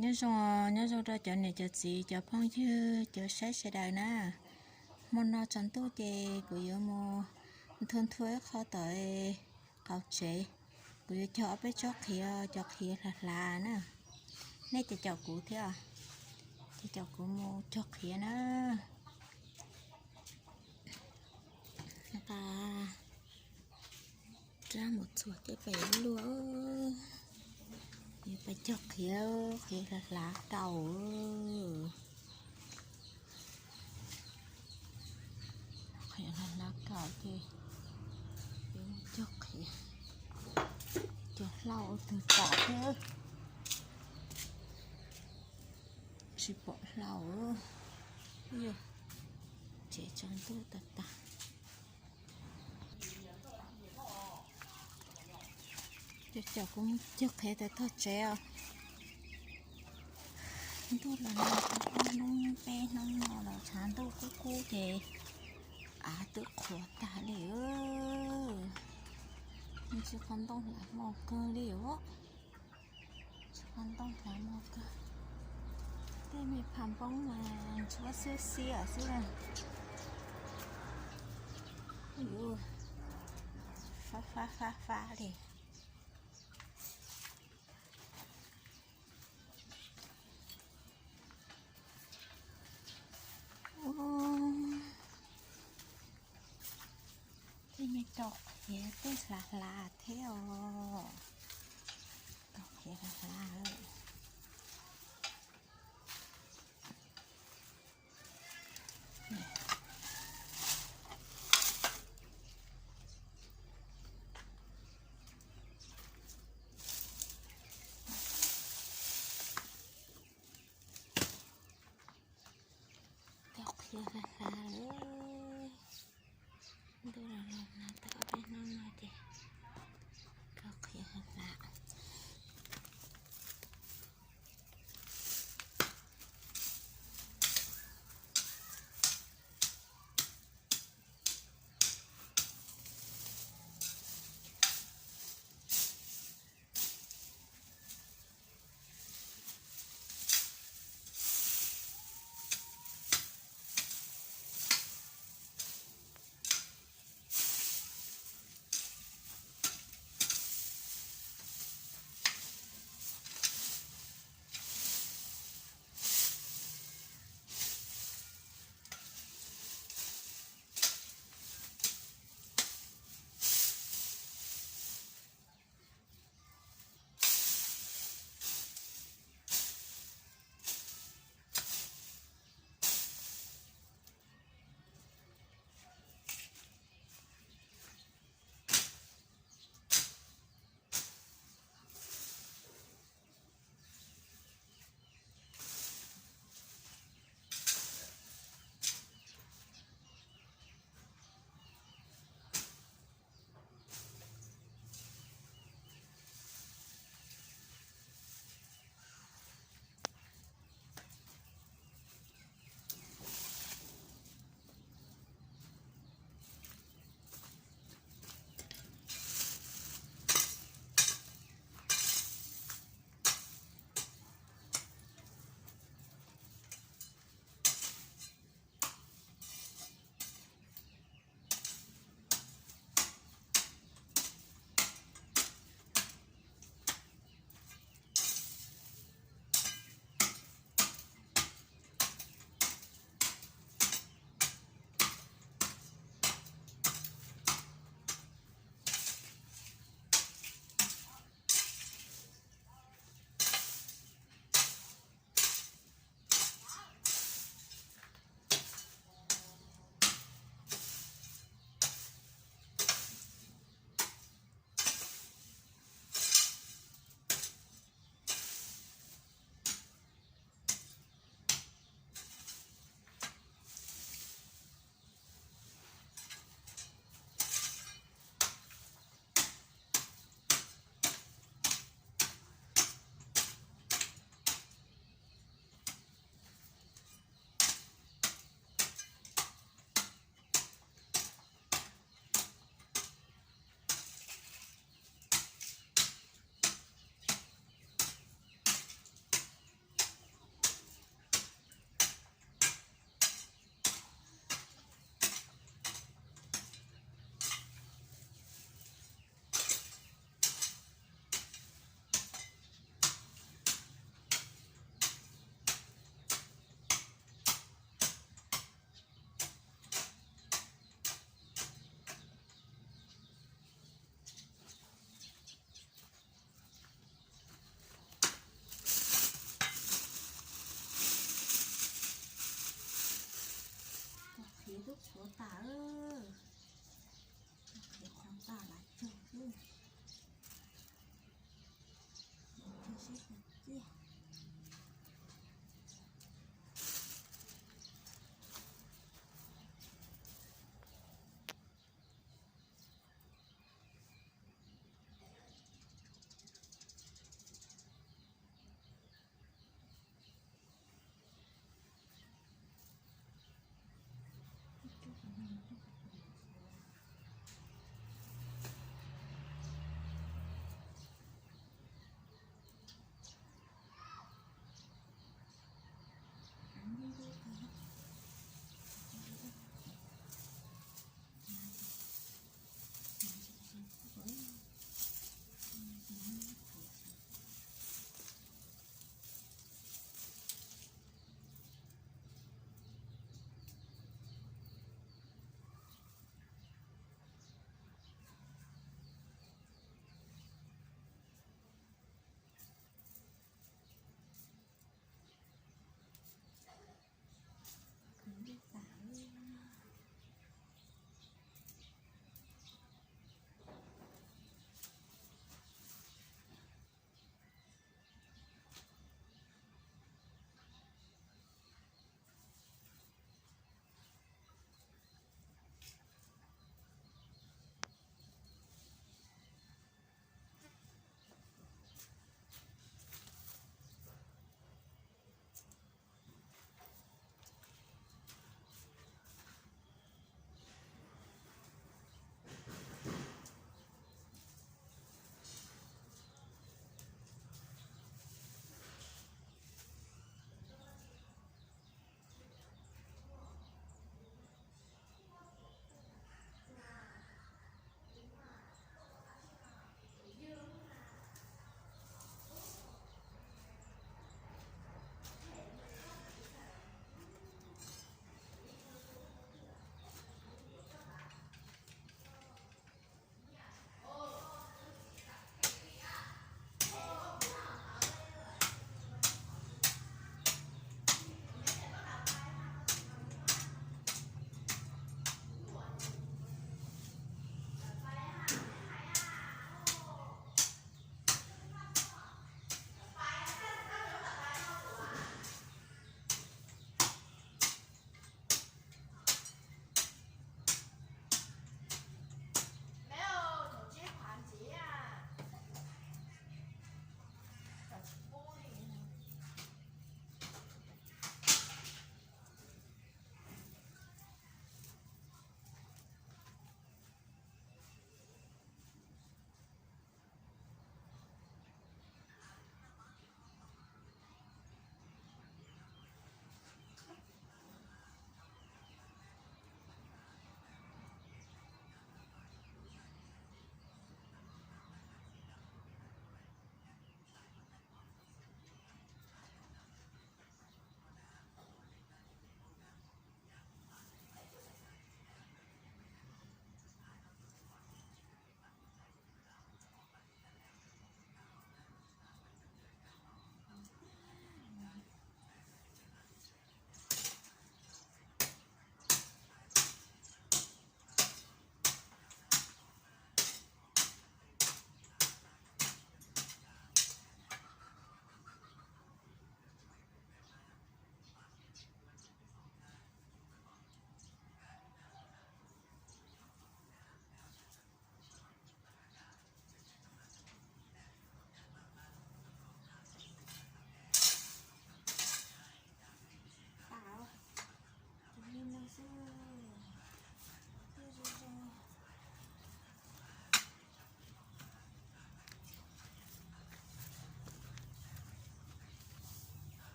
Nyob zoo, nyob zoo rau cov niam cov txiv cov phooj ywg cov saib sawv daws na. Hmo no tsaus ntuj ces kuv yuav mus nthua nthua ib qho tom qaum tsev. Kuv yuav cog ob peb tsob qhiav, cov qhiav hlav hlav na. Nej caum caum kuv thiab, caum caum kuv mus cog qhiav na. Nqa rab mus txuas tej pem luaj. Yuav pais cog qhiav, qhiav hlav hlav kaus. Qhiav hlav hlav kaus ces yuav cog qhiav. Cov hlau ua twg pom thiab. Tsis pom hlau. Yog tsev tsaus ntuj tas tas. Caum caum kuv mus cog qhiav tas tog tsev os. Ntuj los nag, ob hnub peb hnub no los tshav ntuj kub kub ces av twb qhuav tag li. Nws tsis qhov ntoo hlav mos kawg li os. Tsis qhov ntoo hlav mos kawg. Tej me pham npoob mas ntsuab xiab xiab xwb na. Yuav fab fab fab fab li. Tej me rau qhiav tej hlav hlav thiab os. Rau qhiav hlav hlav. Rau qhiav hlav hlav lawm. Ntuj los los nag tau ob peb hnub no ces rau qhiav hlav hlav. Twb qhuav tas, qhuav tas lav tsawg xwb, tsawg sib tag ciaj.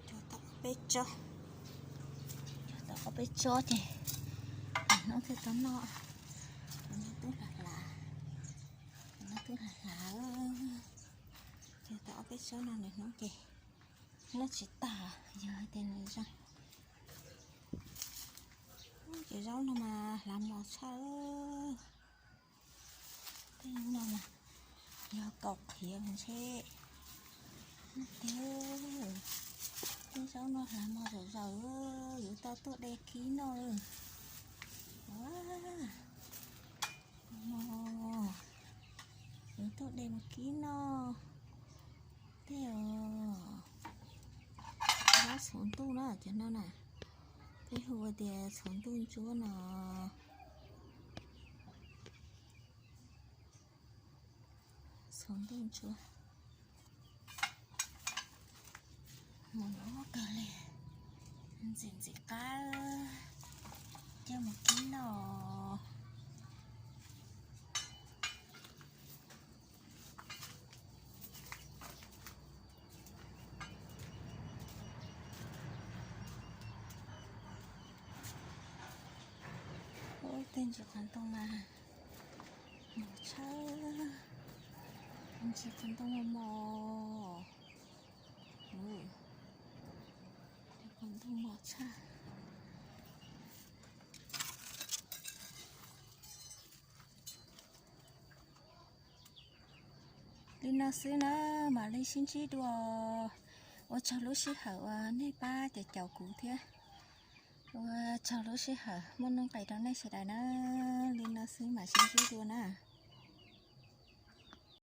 Cog tau ob peb tsob, cog tau ob peb tsob ces hnub thiaj tau noj. Tus no twb hlav hlav, tus no twb hlav hlav. Cog tau ob peb tsob no nws hnub ces noj tsis tag, yog hais tias nws zoo. Cov zaub no mas hlav mos tshaj. Tej no mas yog kaus qhiav mas ntshe Tiag, tej zaub no hlav mos zom zaws, yuav tau tuaj de kib noj lawm. Ua, mos, yuav tuaj de mus kib noj. Tej os, zaub txhuv ntuj na, cov no na, peb hu tias txhuv ntuj ntsuab no. Txhuv ntuj ntsuab, mus noj kawg li, ntxim ntxim qab, coj mus kib noj. Ub, tej ntsis qhov ntoo mas mos tshaj, ntsis qhov ntoo mos mos, qhov ntoo mos tshaj. Li no xwb na, mam li sib ntsib dua. Ua tsaug lub sij hawm uas nej pab caum caum kuv thiab. Ua tsaug lub sij hawm, muaj nuj nqis rau nej sawv daws na. Li no xwb mam sib ntsib dua na.